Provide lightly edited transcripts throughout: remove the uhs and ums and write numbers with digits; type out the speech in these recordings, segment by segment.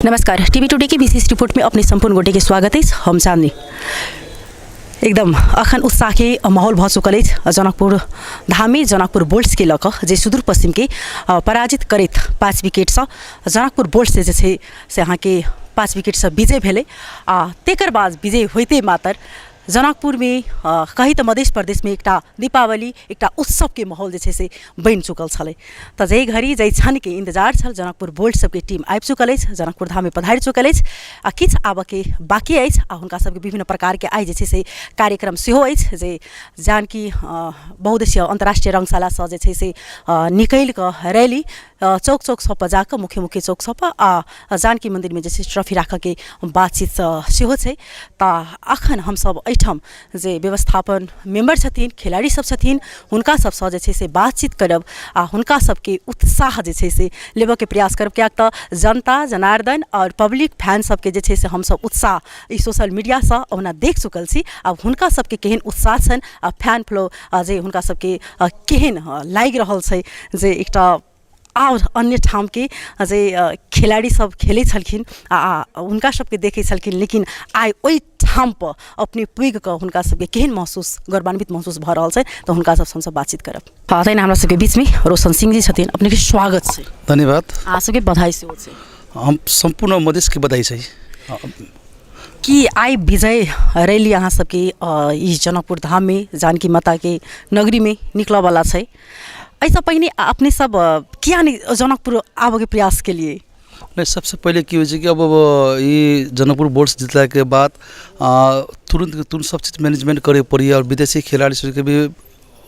नमस्कार, TV today के विशेष रिपोर्ट में अपने सम्पूर्ण गोटे के स्वागत अछि। हम चांदनी। एकदम अखन उत्साहके माहौल भऽ चुकल अछि जनकपुर धाममे जनकपुर बोल्ट्सके लऽ कऽ, जे सुदूर पश्चिमके पराजित करैत 5 विकेटसँ जनकपुर बोल्ट्स जे छै से अहाँके 5 विकेटसँ विजय भेलै। आ तकर बाद विजय होइते मातर जनकपुरमे, कही तऽ मधेश प्रदेशमे एकटा दीपावली, एकटा उत्सवके माहौल जे छै से बनि चुकल छलै। तऽ जाहि घड़ी, जाहि क्षणके इन्तजार छल, जनकपुर बोल्ट सबके टीम आबि चुकल अछि, जनकपुर धाममे पधारि चुकल अछि आ किछु आबऽके बाँकी अछि। आ हुनका सबके विभिन्न प्रकारके आइ जे छै से कार्यक्रम सेहो अछि, जे जानकी बहुद्देशीय अन्तर्राष्ट्रीय रङ्गशालासँ जे छै से निकलि कऽ रैली चौक चौक सबपर जाकऽ, मुख्य मुख्य चौक सबपर आ जानकी मन्दिरमे जे छै ट्रॉफी राखऽके बातचीत सेहो छै। तऽ अखन हमसब एहिठाम जे व्यवस्थापन मेम्बर छथिन, खेलाड़ी सब छथिन, हुनका सबसँ जे छै से बातचीत करब आ हुनका सबके उत्साह जे छै से लेबऽके प्रयास करब, किएक तऽ जनता जनार्दन आओर पब्लिक फैन सबके जे छै से हमसब उत्साह ई सोशल मीडियासँ ओहुना देख चुकल छी। आब हुनका सबके केहन उत्साह छनि आ फैन फ्लो जे हुनका सबके केहन लागि रहल छै, जे एकटा आओर अन्य ठामके जे खेलाड़ी सब खेलै छलखिन आ हुनका सबके देखै छलखिन, लेकिन आइ ओहि ठामपर अपने पुगिकऽ हुनका सबके केहन महसूस, गौरवान्वित महसूस भऽ रहल छै, तऽ हुनका सबसँ हमसब बातचीत करब। हँ, तहिना हमरा सबके बीचमे रोशन सिंह जी छथिन। अपनेके स्वागत छै। धन्यवाद। अहाँ सबके बधाई सेहो छै। हम सम्पूर्ण मधेशके बधाई छै। कि आइ विजय रैली अहाँ सबके ई जनकपुर धाममे, जानकी माताके नगरीमे निकलऽवला छै, एहिसँ पहिने अपने सब किया नहि जनकपुर आबऽके प्रयास केलिए? नहि, सबसँ पहिले की होइ छै कि अब ई जनकपुर बोर्ड्स जितलाके बाद तुरन्त तुरन्त सब चीज मैनेजमेन्ट करैके पड़ैए आओर विदेशी खेलाड़ी सबके भी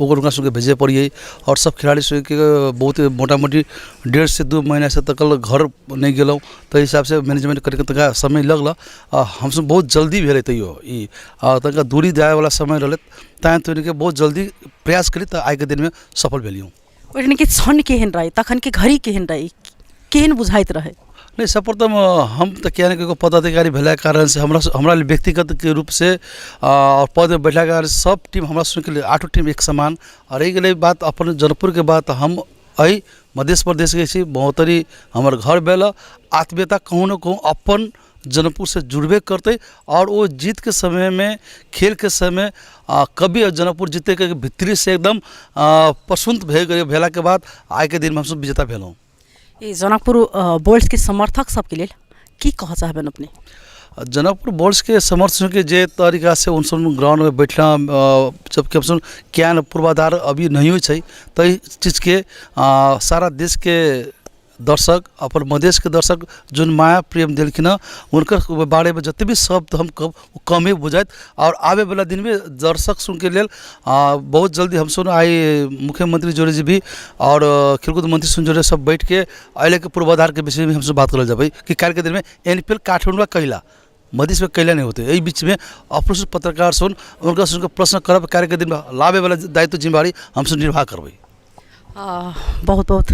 ओकर हुनका सबके भेजै पड़ैए आओर सब खेलाड़ी सबके बहुत मोटा मोटी 1.5 से 2 महीनासँ तक घर नहि गेलहुँ। ताहि हिसाबसँ मैनेजमेन्ट करैके तनिका समय लगल आ हमसब बहुत जल्दी भेलै। तैयो ई आ तनिका दूरी जाइवला समय रहलै, तैँ तोड़िके बहुत जल्दी प्रयास करी तऽ आइके दिनमे सफल भेलियौ। ओहिठामके क्षण केहन रहै? तखनके घड़ी केहन रहै? केहन बुझाइत रहै? नहि, सर्वप्रथम हम तऽ किया नहि पदाधिकारी भेलाके कारणसँ हमरा हमरा लेल व्यक्तिगतके रूपसँ आओर पदमे बैठलाके कारण सब टीम हमरा सबके लिए आठो टीम एक समान। आओर रहि गेलै बात अपन जनकपुरके बात, हम एहि मधेश प्रदेशके छी, महोत्तरी हमर घर भेल। आत्मीयता कहूँ ने कहूँ अपन जनकपुरसँ जुड़बे करतै। आओर ओ जीतके समयमे, खेलके समय कभी जनकपुर जीतैके भितरीसँ एकदम प्रसन्न भए गेलै। भेलाके बाद आइके दिनमे हमसब विजेता भेलहुँ। ई जनकपुर बोल्ट्सके समर्थक सबके लेल की कहऽ चाहबनि अपने? जनकपुर बोल्ट्सके समर्थकके जे तरीकासँ हमसब ग्राउंडमे बैठला, जबकि हमसब ज्ञान पूर्वाधार अभी नहियो छै, ताहि चीजके सारा देशके दर्शक, अपन मधेशके दर्शक जोन माया प्रेम देलखिन हँ, हुनकर बारेमे जते भी शब्द हम कहब ओ कमे बुझाइत। आओर आबैवला दिनमे दर्शक सुनके लेल बहुत जल्दी हमसब आइ मुख्यमंत्री जोड़े जी भी आओर खेलकूद मंत्री सुन जोड़े सब बैठके एहि लऽके पूर्वाधारके विषयमे हमसब बात करल जेबै कि काल्हिके दिनमे एनपीएल काठमाण्डू कैला, मधेशमे कैला नहि होतै। एहि बीचमे अपनो पत्रकार सुन हुनका सुनके प्रश्न करब, काल्हिके दिनमे लाबैवला दायित्व जिम्मेवारी हमसब निर्वाह करबै। बहुत बहुत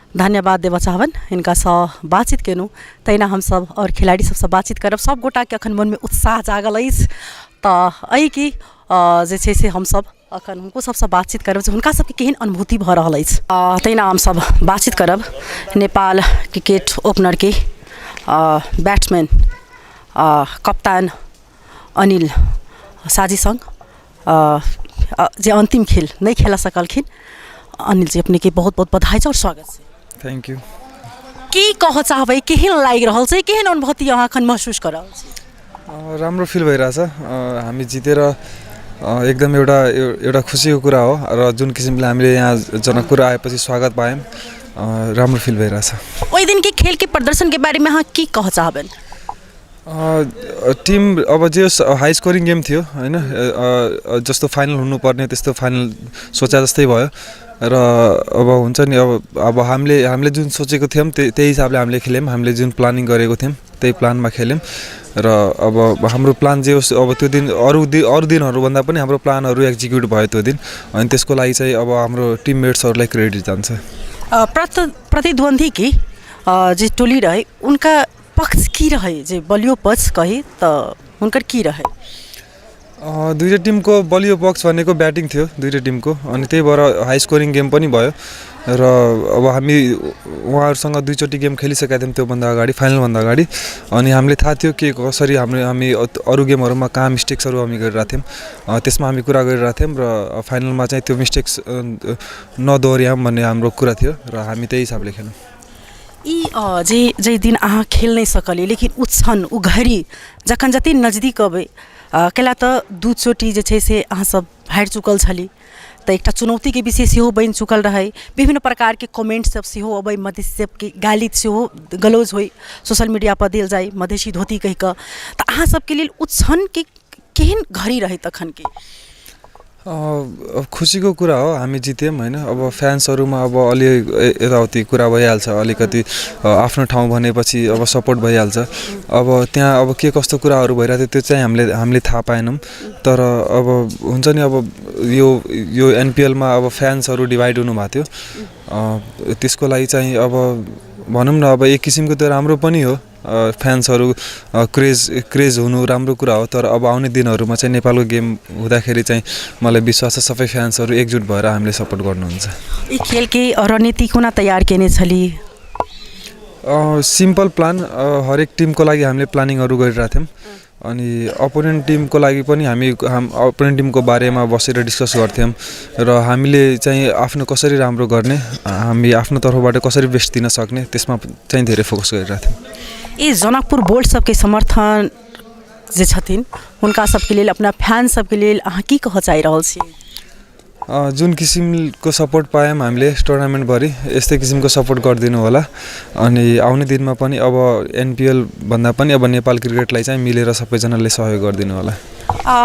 धन्यवाद देबऽ चाहबनि। हिनकासँ बातचीत केलहुँ, तहिना हमसभ आओर खेलाड़ी सभसँ बातचीत करब। सभ गोटाके एखन मनमे उत्साह जागल अछि, तऽ एहिके जे छै से हमसभ एखन हुनको सभसँ बातचीत करब जे हुनका सभके केहन अनुभूति भऽ रहल अछि। तहिना हमसभ बातचीत करब नेपाल क्रिकेट ओपनरके बैट्समैन कप्तान अनिल साजीसँग, जे अन्तिम खेल नहि खेला सकलखिन। अनिल जी, अपनेके बहुत बहुत बधाई छै आओर स्वागत छै। Thank you. की कहऽ चाहबै? केहन लागि रहल छै? केहन अनुभूति अहाँ एखन महसुस कऽ रहल छी? राम्रो फिल भइरहेछ। हामी जितेर एकदम एउटा एउटा खुसीको कुरा हो र जुन किसिमले हामीले यहाँ जनकपुर आएपछि स्वागत पायौँ, राम्रो फिल भइरहेछ। ओहि दिनके खेलके प्रदर्शनके बारेमे अहाँ की कहऽ चाहबनि? टिम अब जे होस्, हाई स्कोरिङ गेम थियो, होइन? जस्तो फाइनल हुनुपर्ने त्यस्तो फाइनल सोचे जस्तै भयो र अब हुन्छ नि, अब अब हामीले हामीले जुन सोचेको थियौँ, त्यही त्यही हिसाबले हामीले खेल्यौँ। हामीले जुन प्लानिङ गरेको थियौँ, त्यही प्लानमा खेल्यौँ र अब हाम्रो प्लान जे होस्, अब त्यो दिन अरू दिनहरूभन्दा पनि हाम्रो प्लानहरू एक्जिक्युट भयो त्यो दिन। अनि त्यसको लागि चाहिँ अब हाम्रो टिममेट्सहरूलाई क्रेडिट जान्छ। प्रतिद्वन्द्वीके जे टोली रहे, उनका पक्ष की रहे, जे बलियो पक्ष कही तऽ हुनकर की रहे? दुईटै टिमको बलियो पक्ष भनेको ब्याटिङ थियो दुईटै टिमको, अनि त्यही भएर हाई स्कोरिङ गेम पनि भयो। र अब हामी उहाँहरूसँग दुईचोटि गेम खेलिसकेका थियौँ त्योभन्दा अगाडि, फाइनलभन्दा अगाडि, अनि हामीले थाहा थियो के कसरी हामी अरू गेमहरूमा कहाँ मिस्टेक्सहरू हामी गरिरहेको थियौँ, त्यसमा हामी कुरा गरिरहेको थियौँ र फाइनलमा चाहिँ त्यो मिस्टेक्स नदोहोऱ्याऊँ भन्ने हाम्रो कुरा थियो र हामी त्यही हिसाबले खेल्यौँ। ई जे जाहि दिन अहाँ खेल नहि सकलियै, लेकिन ओ क्षण, ओ घड़ी जखन जते नजदीक अबै, कैला तऽ दू चोटी जे छै से अहाँसब हारि चुकल छली, तऽ एकटा चुनौतीके विषय सेहो बनि चुकल रहै। विभिन्न प्रकारके कमेन्ट सब सेहो अबै, मधेसी सबके गाली सेहो गलौज होइ, सोशल मीडियापर देल जाइ मधेसी धोती कहि कऽ, तऽ अहाँ सबके लेल ओ क्षणके केहन घड़ी रहै तखनके? अब खुसीको कुरा हो, हामी जित्यौँ होइन। अब फ्यान्सहरूमा अब अलि यताउति कुरा भइहाल्छ, अलिकति आफ्नो ठाउँ भनेपछि अब सपोर्ट भइहाल्छ। अब त्यहाँ अब के कस्तो कुराहरू भइरहेको थियो त्यो चाहिँ हामीले हामीले थाहा पाएनौँ, तर अब हुन्छ नि, अब यो यो एनपिएलमा अब फ्यान्सहरू डिभाइड हुनुभएको थियो, त्यसको लागि चाहिँ अब भनौँ न, अब एक किसिमको त्यो राम्रो पनि हो, फ्यान्सहरू क्रेज क्रेज हुनु राम्रो कुरा हो। तर अब आउने दिनहरूमा चाहिँ नेपालको गेम हुँदाखेरि चाहिँ मलाई विश्वास छ सबै फ्यान्सहरू एकजुट भएर हामीले सपोर्ट गर्नुहुन्छ। ई खेलके रणनीति कोना तैयार केने छली? सिम्पल प्लान, हरेक टिमको लागि हामीले प्लानिङहरू गरिरहेको थियौँ, अनि अपोनेन्ट टिमको लागि पनि हामी अपोनेन्ट टिमको बारेमा बसेर डिस्कस गर्थ्यौँ र हामीले चाहिँ आफ्नो कसरी राम्रो गर्ने, हामी आफ्नो तर्फबाट कसरी बेस्ट दिन सक्ने, त्यसमा चाहिँ धेरै फोकस गरिरहेको थियौँ। ई जनकपुर बोल्ट सबके समर्थन जे छथिन हुनका सबके लेल, अपना फैन सबके लेल अहाँ की कहऽ चाहि रहल छी? जुन किसिमको सपोर्ट पायौँ हामीले टुर्नामेन्टभरि, यस्तै किसिमको सपोर्ट गरिदिनु होला, अनि आउने दिनमा पनि अब एनपिएल भन्दा पनि अब नेपाल क्रिकेटलाई चाहिँ मिलेर सबैजनाले सहयोग गरिदिनु होला।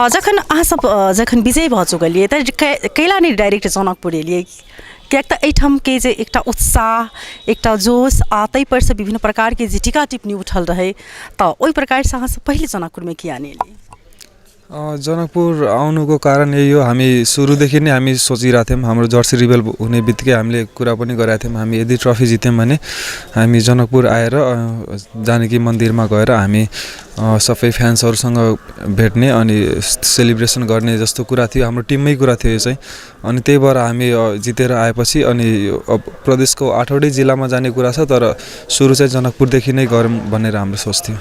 जखन अहाँ सब जखन विजय भऽ चुकलियै तऽ कैला नहि डायरेक्ट जनकपुर एलियै? किएक तऽ एहिठामके जे एकटा उत्साह, एकटा जोश आ ताहिपर सँ विभिन्न प्रकारके जे टीका टिप्पणी उठल रहै, तऽ ओहि प्रकारसँ अहाँ सब पहिले जनकपुरमे किया नहि एलियै? जनकपुर आउनुको कारण यही हो, हामी सुरुदेखि नै हामी सोचिरहेको थियौँ, हाम्रो जर्सी रिभेल हुने बित्तिकै हामीले कुरा पनि गरेका थियौँ, हामी यदि ट्रफी जित्यौँ भने हामी जनकपुर आएर जानकी मन्दिरमा गएर हामी सबै फ्यान्सहरूसँग भेट्ने अनि सेलिब्रेसन गर्ने जस्तो कुरा थियो, हाम्रो टिममै कुरा थियो यो चाहिँ। अनि त्यही भएर हामी जितेर आएपछि अनि प्रदेशको 8वटै जिल्लामा जाने कुरा छ, तर सुरु चाहिँ जनकपुरदेखि नै गरौँ भनेर हाम्रो सोच थियो।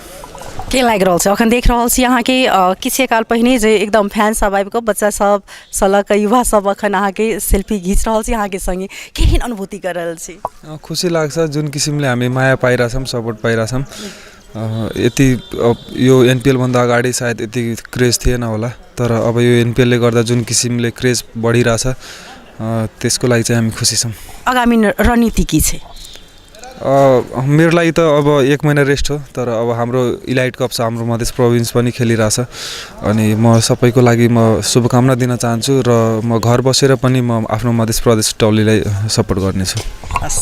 के लागि रहल छै? अखन देख रहल छी अहाँके किछे काल पहिने जे एकदम फैन सब आबि कऽ, बच्चा सब सँ लऽ कऽ युवा सब अखन अहाँके सेल्फी घीच रहल छी अहाँके संगे, केहन अनुभूति कर रहल छी? खुसी लाग्छ, जुन किसिमले हामी माया पाइरहेछौँ, सपोर्ट पाइरहेछौँ, यति यो एनपिएलभन्दा अगाडि सायद यति क्रेज थिएन होला, तर अब यो एनपिएलले गर्दा जुन किसिमले क्रेज बढिरहेछ, त्यसको लागि चाहिँ हामी खुसी छौँ। आगामी रणनीति की छै? मेरो लागि त अब 1 महिना रेस्ट हो, तर अब हाम्रो इलाइट कप छ, हाम्रो मधेस प्रोभिन्स पनि खेलिरहेछ, अनि म सबैको लागि म शुभकामना दिन चाहन्छु र म घर बसेर पनि म आफ्नो मधेस प्रदेश टोलीलाई सपोर्ट गर्नेछु। हस्,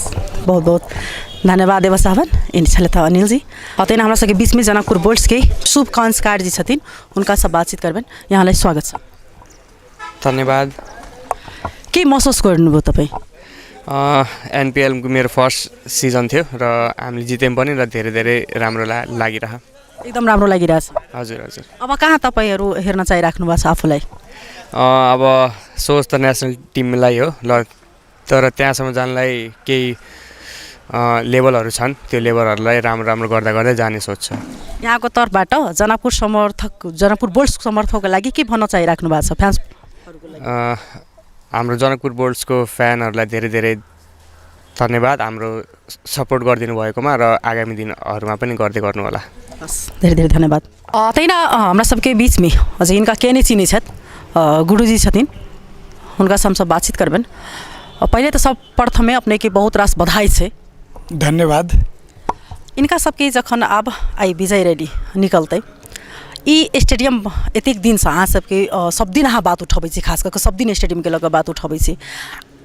बहुत बहुत धन्यवाद देव साहब। एहन छलथि अनिल जी। तहिना हमरा सबके बीचमे जनकपुर बोल्ट्सके शुभ कंसकार जी छथिन, हुनकासँ बातचीत करबनि। यहाँलाई स्वागत छ। धन्यवाद। के महसुस गर्नुभयो तपाईँ? एनपिएलको मेरो फर्स्ट सिजन थियो र हामीले जित्यौँ पनि र धेरै धेरै राम्रो लागिरह। एकदम राम्रो लागिरहेछ। हजुर हजुर। अब कहाँ तपाईँहरू हेर्न चाहिराख्नु भएको छ आफूलाई? अब सोच त नेसनल टिमलाई हो ल, तर त्यहाँसम्म जानलाई केही लेभलहरू छन्, त्यो लेभलहरूलाई राम्रो राम्रो गर्दा गर्दै जाने सोच छ। यहाँको तर्फबाट जनकपुर समर्थक, जनकपुर बोल्ट्स समर्थकको लागि के भन्न चाहिराख्नु भएको छ फ्यान्सहरूको लागि? हाम्रो जनकपुर बोल्ट्सको फ्यानहरूलाई धेरै धेरै धन्यवाद, हाम्रो सपोर्ट गरिदिनु भएकोमा र आगामी दिनहरूमा पनि गर्दै गर्नुहोला। हस्, धेरै धेरै धन्यवाद। तहिना हमरा सबके बीचमे अझ हिनका के नहि चिन्है छथि, गुरुजी छथिन, हुनकासँ हमसब बातचीत करबनि। पहिले तऽ सब प्रथमे अपनेके बहुत रास बधाई छै। धन्यवाद। इनका सबके जखन आब आइ विजय रैली निकलतै, ई स्टेडियम एतेक दिनसँ अहाँ सबके सब दिन अहाँ बात उठबै छी, खास कऽ कऽ सब दिन स्टेडियमके लऽ कऽ बात उठबै छी,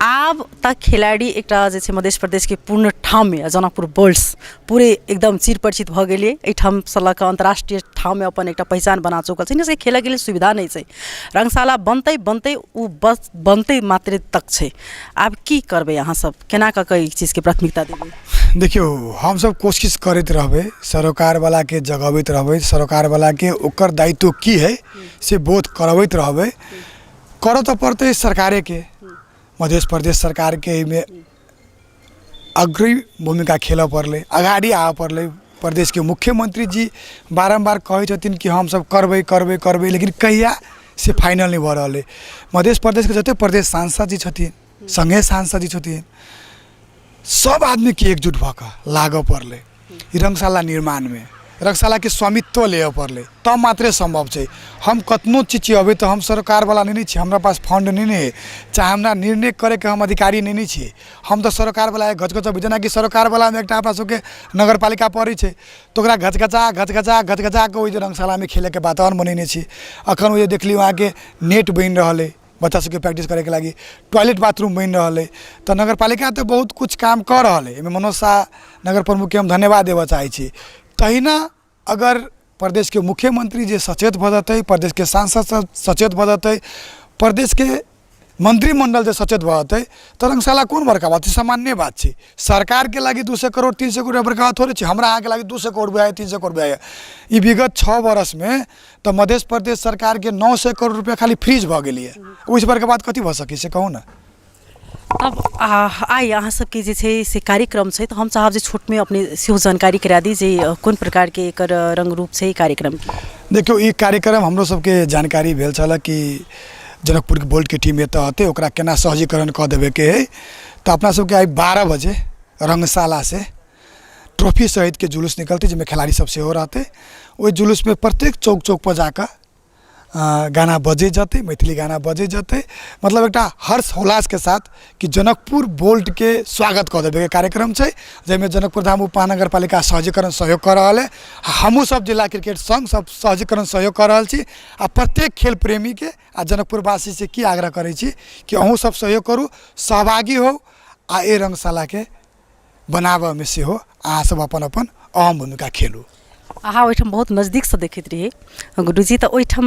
आब तक खिलाड़ी एकटा जे छै मध्य प्रदेशके पूर्ण ठाममे जनकपुर बोल्ट्स पूरे एकदम चिर परिचित भऽ गेलियै। एहिठामसँ लऽ कऽ अन्तर्राष्ट्रीय ठाममे अपन एकटा पहिचान बना चुकल छै। हिनका सबके खेलऽके लेल सुविधा नहि छै। रङ्गशाला बनतै बनतै ओ बस बनतै मात्रे तक छै। आब की करबै अहाँ सब, केना कऽ कऽ ई चीजके प्राथमिकता देबै? देखियौ, हमसब कोशिश करैत रहबै, सरोकारवलाके जगबैत रहबै, सरोकारवलाके ओकर दायित्व की हइ से बोध करबैत रहबै। करऽ तऽ पड़तै सरकारेके, मध्य प्रदेश सरकारके एहिमे अग्रणी भूमिका खेलऽ पड़लै, अगाड़ी आबऽ पड़लै। प्रदेशके मुख्यमन्त्री जी बारम्बार कहै छथिन कि हमसब करबै करबै करबै, लेकिन कहिआ से फाइनल नहि भऽ रहल अइ। मध्य प्रदेशके जतेक प्रदेश सांसद जी छथिन, सङ्घे सांसद जी छथिन, सब आदमीके एकजुट भऽ कऽ लागऽ पड़लै ई रङ्गशाला निर्माणमे। रङ्गशालाके स्वामित्व लिअ पड़लै तब मात्रे सम्भव छै। हम कतनो चिचियबै तऽ हम सरकारवला नहि ने छी, हमरा पास फण्ड नहि ने हइ, चाहे हमरा निर्णय करैके हम अधिकारी नहि ने छी। हम तऽ सरकारवला घचघचबै, जेनाकि सरकारवलामे एकटा अपना सबके नगरपालिका पड़ै छै तऽ ओकरा घचघचा घचघचा घचघचा कऽ ओहि जे रङ्गशालामे खेलैके वातावरण बनेने छी। एखन ओ जे देखलियै अहाँके नेट बनि रहल अइ बच्चा सबके प्रैक्टिस करैके लागि, टॉयलेट बाथरूम बनि रहल अइ, तऽ नगरपालिका तऽ बहुत किछु काम कऽ रहल अइ। एहिमे मनोज साह नगर प्रमुखके हम धन्यवाद देबऽ चाहै छी। तहिना अगर प्रदेशके मुख्यमन्त्री जे सचेत भऽ जेतै, प्रदेशके सांसद सब सचेत भऽ जेतै, प्रदेशके मन्त्रीमण्डल जे सचेत भऽ जेतै, तऽ रङ्गशाला कोन बड़का बात छै, सामान्य बात छै। सरकारके लागि 200 करोड़ 300 करोड़ बड़का बात थोड़े छै। हमरा अहाँके लागि 200 करोड़ बुझाइए, 300 करोड़ बुझाइए। ई विगत 6 बरसमे तऽ मध्य प्रदेश सरकारके 900 करोड़ रुपैआ खाली फ्रीज भऽ गेलैए। ओहिसँ बड़का बात कथी भऽ सकै छै, कहू ने। तब आइ अहाँ सबके जे छै से कार्यक्रम छै, तऽ हम चाहब जे छोटमे अपने सेहो जानकारी करा दी जे कोन प्रकारके एकर रङ्ग रूप छै कार्यक्रमके। देखियौ, ई कार्यक्रम हमरो सबके जानकारी भेल छलए कि जनकपुरके बोल्टके टीम एतऽ अतै, ओकरा केना सहजीकरण कऽ देबेके हइ। तऽ अपना सबके आइ 12 बजे रङ्गशालासँ ट्रॉफी सहितके जुलूस निकलतै, जाहिमे खेलाड़ी सब सेहो रहतै। ओहि जुलूसमे प्रत्येक चौक चौकपर जाकऽ गाना बजैत जेतै, मैथिली गाना बजैत जेतै, मतलब एकटा हर्ष उल्लासके साथ कि जनकपुर बोल्टके स्वागत कऽ देबैके कार्यक्रम छै, जाहिमे जनकपुर धाम उप महानगरपालिका सहजीकरण सहयोग कऽ रहल अइ। हमहूँ सब जिला क्रिकेट सङ्घ सब सहजीकरण सहयोग कऽ रहल छी। आओर प्रत्येक खेल प्रेमीके आओर जनकपुरवासीसँ की आग्रह करै छी कि अहूँ सब सहयोग करू, सहभागी होउ आओर एहि रङ्गशालाके बनाबऽमे सेहो अहाँ सब अपन अपन अहम भूमिका खेलू। अहाँ ओहिठाम बहुत नजदीकसँ देखैत रहियै गुड्डूजी, तऽ ओहिठाम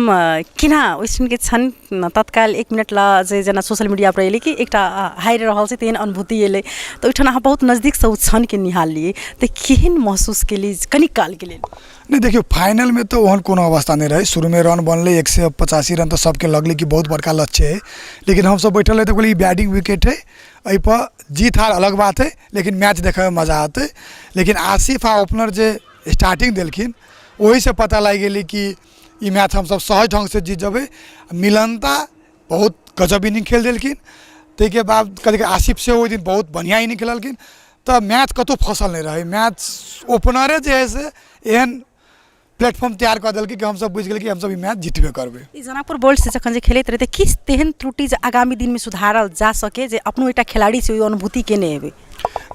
केना ओहिठामके क्षण तत्काल 1 मिनट लए जे जेना सोशल मीडियापर एलै कि एकटा हारि रहल छै तेहन अनुभूति एलै, तऽ ओहिठाम अहाँ बहुत नजदीकसँ ओ क्षणके निहारलियै तऽ केहन महसूस केलियै कनिक कालके लेल? नहि देखियौ, फाइनलमे तऽ ओहन कोनो अवस्था नहि रहै। शुरूमे रन बनलै 185 रन, तऽ सबके लगलै कि बहुत बड़का लक्ष्य हइ, लेकिन हमसब बैठल रही तऽ कहलियै ई बैटिंग विकेट हइ, एहिपर जीत हार अलग बात हइ, लेकिन मैच देखैमे मजा अतै। लेकिन आसिफ आओर ओपनर जे स्टार्टिंग देलखिन ओहिसँ पता लागि गेलै कि ई मैच हमसब सहज ढङ्गसँ जीत जेबै। मिलनता बहुत गजब इनिंग खेल देलखिन, ताहिके बाद कथी आसिफ सेहो ओहि दिन बहुत बढ़िआँ इनिंग खेललखिन। तऽ मैच कतहु फसल नहि रहै, मैच ओपनरे जे हइ से एहन प्लेटफॉर्म तैयार कऽ देलकै कि हमसब बुझि गेलियै कि हमसब ई मैच जितबे करबै। ई जनकपुर बोल्ट से जखन जे खेलैत रहै तऽ किछु तेहन त्रुटि जे आगामी दिनमे सुधारल जा सके, जे अपनो एकटा खेलाड़ी छै ओहि अनुभूति केने हेबै?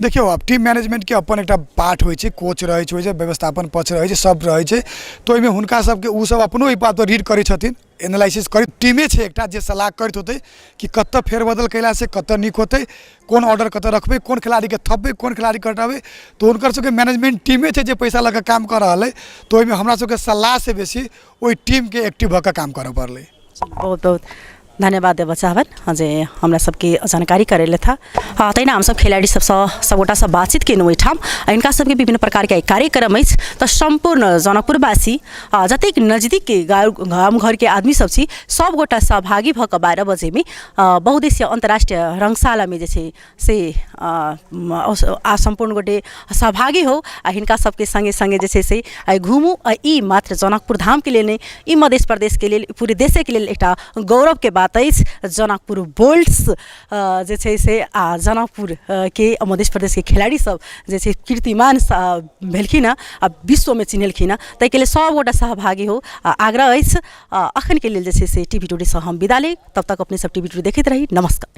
देखियौ, आब टीम मैनेजमेंटके अपन एकटा पार्ट होइ छै, कोच रहै छै, ओहिसँ व्यवस्थापन पक्ष रहै छै, सब रहै छै। तऽ ओहिमे हुनका सबके ओ सब अपनो एहि बातपर रीड करै छथिन, एनालिसिस करैत टीमे छै एकटा जे सलाह करैत होतै कि कतऽ फेरबदल कयलासँ कतऽ नीक होतै, कोन ऑर्डर कतऽ रखबै, कोन खेलाड़ीके थपबै, कोन खेलाड़ीके हटाबै। तऽ हुनकर सबके मैनेजमेंट टीमे छै जे पैसा लऽ कऽ काम कऽ रहल अइ। तऽ ओहिमे हमरा सबके सलाहसँ बेसी ओहि टीमके एक्टिव भऽ कऽ काम करऽ पड़लै। बहुत बहुत धन्यवाद देबऽ चाहबनि जे हमरा सबके जानकारी करेलथि हँ। तहिना हमसब खेलाड़ी सबसँ सबगोटासँ बातचीत केलहुँ ओहिठाम। हिनका सबके विभिन्न प्रकारके आइ कार्यक्रम अछि, तऽ सम्पूर्ण जनकपुरवासी जतेक नजदीकके गाम घरके आदमी सब छी, सबगोटा सहभागी भऽ कऽ 12 बजेमे बहुद्देश्यीय अन्तर्राष्ट्रिय रङ्गशालामे जे छै से आ सम्पूर्ण गोटे सहभागी होउ आ हिनका सबके सङ्गे सङ्गे जे छै से आइ घुमू। आ ई मात्र जनकपुर धामके लेल नहि, ई मध्य प्रदेशके लेल, पूरे देशेके लेल एकटा गौरवके बात अछि। जनकपुर बोल्ट्स जे छै से आ जनकपुरके मध्य प्रदेशके खेलाड़ी सब जे छै कीर्तिमान भेलखिन हँ आ विश्वमे चिन्हेलखिन हँ, ताहिके लेल सबगोटा सहभागी होउ आ आग्रह अछि। अखनके लेल जे छै से टी वी टुडेसँ हम विदा ली, तब तक अपने सब टी वी टुडे देखैत रही। नमस्कार।